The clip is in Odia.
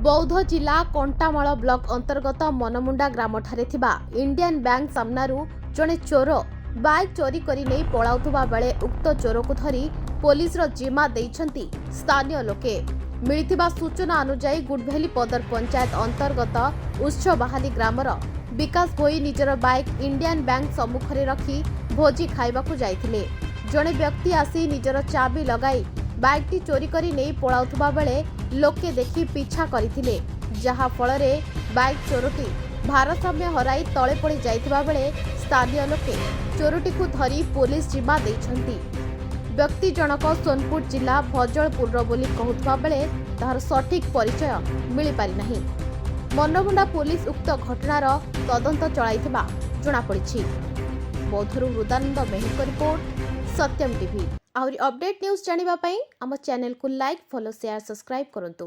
ବୌଦ୍ଧ ଜିଲ୍ଲା କଣ୍ଟାମାଳ ବ୍ଲକ ଅନ୍ତର୍ଗତ ମନମୁଣ୍ଡା ଗ୍ରାମଠାରେ ଥିବା ଇଣ୍ଡିଆନ୍ ବ୍ୟାଙ୍କ ସାମ୍ନାରୁ ଜଣେ ଚୋର ବାଇକ୍ ଚୋରି କରି ନେଇ ପଳାଉଥିବା ବେଳେ ଉକ୍ତ ଚୋରକୁ ଧରି ପୋଲିସର ଜିମା ଦେଇଛନ୍ତି ସ୍ଥାନୀୟ ଲୋକେ। ମିଳିଥିବା ସୂଚନା ଅନୁଯାୟୀ, ଗୁଡଭେଲି ପଦର ପଞ୍ଚାୟତ ଅନ୍ତର୍ଗତ ଉତ୍ସବାହାଲି ଗ୍ରାମର ବିକାଶ ଭୋଇ ନିଜର ବାଇକ୍ ଇଣ୍ଡିଆନ୍ ବ୍ୟାଙ୍କ ସମ୍ମୁଖରେ ରଖି ଭୋଜି ଖାଇବାକୁ ଯାଇଥିଲେ। ଜଣେ ବ୍ୟକ୍ତି ଆସି ନିଜର ଚାବି ଲଗାଇ ବାଇକ୍ଟି ଚୋରି କରି ନେଇ ପଳାଉଥିବା ବେଳେ ଲୋକେ ଦେଖି ପିଛା କରିଥିଲେ, ଯାହା ଫଳରେ ବାଇକ୍ ଚୋରଟି ଭାରସାମ୍ୟ ହରାଇ ତଳେ ପଡ଼ି ଯାଇଥିବା ବେଳେ ସ୍ଥାନୀୟ ଲୋକେ ଚୋରଟିକୁ ଧରି ପୋଲିସ ଜିମା ଦେଇଛନ୍ତି। ବ୍ୟକ୍ତି ଜଣକ ସୋନପୁର ଜିଲ୍ଲା ଭଜଳପୁରର ବୋଲି କହୁଥିବା ବେଳେ ତାହାର ସଠିକ୍ ପରିଚୟ ମିଳିପାରିନାହିଁ। ମନମୁଣ୍ଡା ପୋଲିସ ଉକ୍ତ ଘଟଣାର ତଦନ୍ତ ଚଳାଇଥିବା ଜଣାପଡ଼ିଛି। ବୌଦ୍ଧରୁ ହୃଦାନନ୍ଦ ମେହେରଙ୍କ ରିପୋର୍ଟ, ସତ୍ୟମ ଟିଭି। ଆହୁରି ଅପଡେଟ୍ ନ୍ୟୁଜ୍ ଜାଣିବା ପାଇଁ ଆମ ଚ୍ୟାନେଲକୁ ଲାଇକ୍, ଫଲୋ, ସେୟାର, ସବସ୍କ୍ରାଇବ୍ କରନ୍ତୁ।